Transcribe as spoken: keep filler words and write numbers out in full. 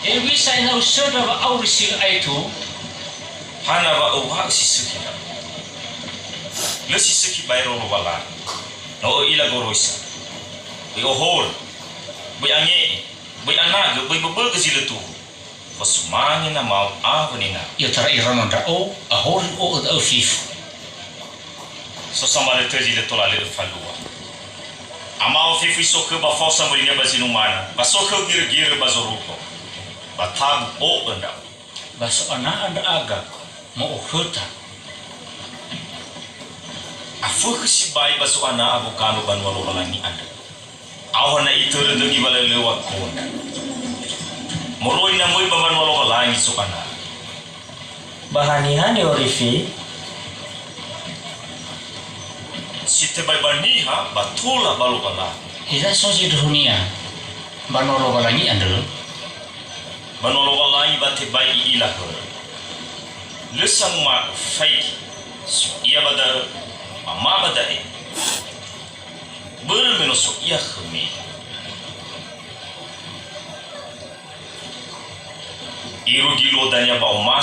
Hewisa ena'ö usöndra wa'auri si lö aetu? Hana wa öwha'ö si sökhi ndra'o? Lö si sökhi baero Lowalangi. No ö'ila goroisa. Böi ohorö. Böi ange'e. Böi anagö. Böi böbögö zi lö tumbu. Fosumange namau awö ninau. I'otarai raono ndra'o, ahori u'o'ö da'ö fefu. So samarötö zi lö tola lö öfalua. Amao fefu iso khöu ba fao sambölinia ba zinumana, ba so khöu girögirö ba zorugo. Ba tabu o'ö ndra'o. Ba so'ana'a ndra'aga, mo'okhöta. Afökhö sibai ba so'ana'a woganö banua Lowalangi andrö. Aoha na itörö dögi walölöŵa konda. Moroi na möi ba mbanua Lowalangi so'ana'a. Ba haniha ni'orifi? Si tebai ba niha ba tola ba Lowalangi. Heza so zindruhunia mbanua Lowalangi andrö? Mbanua Lowalangi ba tebai i'ila hörö. Lö sanguma'ö faigi, so ia ba da'ö, ba ma ba da'e. Börö me no so ia khömi. Irugi luo dania ba oma